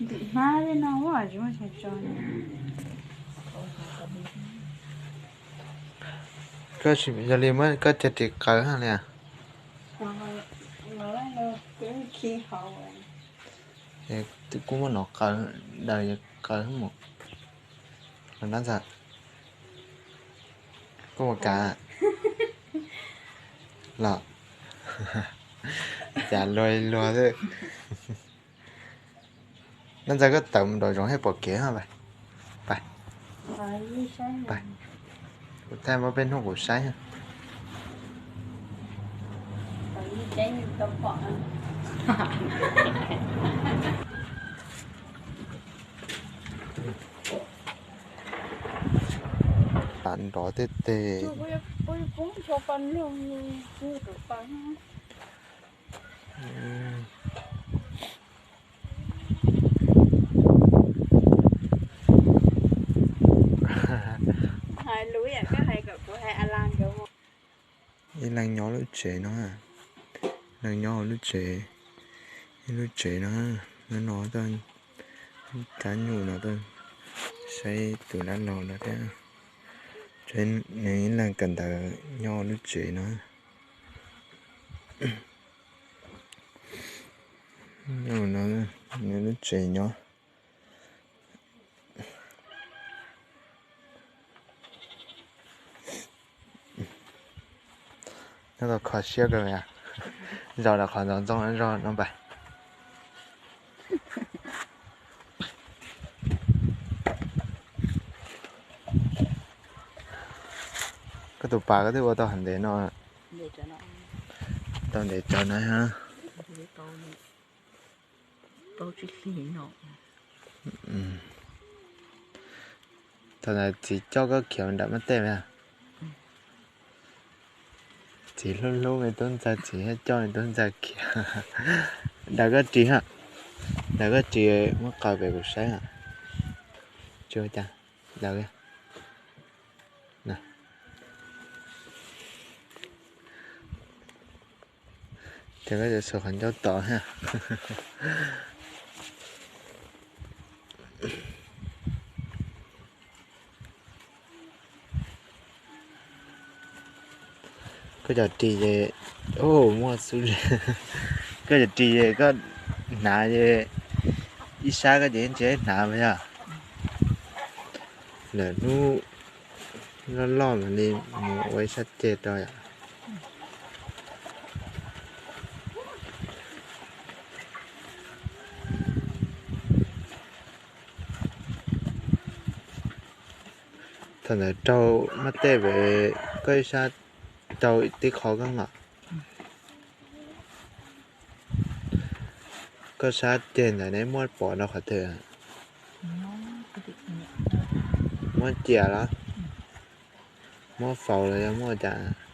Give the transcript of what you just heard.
Ntim hmab li no, tsis muaj chaw tso. Koj yog li muab koj cov ris qaws hab li. Kuj muab no qaws, daws yog qaws mus. Los nab ntxawg, koj mus kav los, cas luag luag xwb. Nab ntxawg, koj tawm mus nraum zoov thiaj pom kev. Kuv thaij muab peb hnub kuv saib. Nrov tej teg. Ib leeg nyob lub tsev no, leeg nyob hauv lub tsev, ib lub tsev no, no, cab nyuj no, saib tus dab laug no thiab. Nws ib leeg kawm ntawv nyob hauv lub tsev no. Nyob no, nws lub tsev nyob. Nyob tau kho siab kawg, zaum rau qhov ntxoov ntxoo zog no npawg. Koj tus pas koj twb ua tau hais ntev no, tau ntev tsawv no. Thaum ntawd txiv coj koj khiav nram mab tej. Txiv hlub hlub me tub ntxawg, txiv thiaj coj me tub ntxawg khiav. Daws koj ris ha, daws koj ris muab qaws pem kuv saib. Tsis ua cas, daws. Ces koj yuav xuas qhov ncauj tod thiab. Koj cov ris ces, muaj xub, koj cov ris ces koj hnav ces ib sab koj ces tsis hnav mas yog. Lawm hnub loj loj mam li mus ua ib sab ceg rau yom. Thaum ntawd raug mab tej pem koj ib sab, raug tib qho koj os. Koj sab ceg ntawd neb muab pov rau qhov twg? Muab cia los? Muab faus los yog muab ua cas?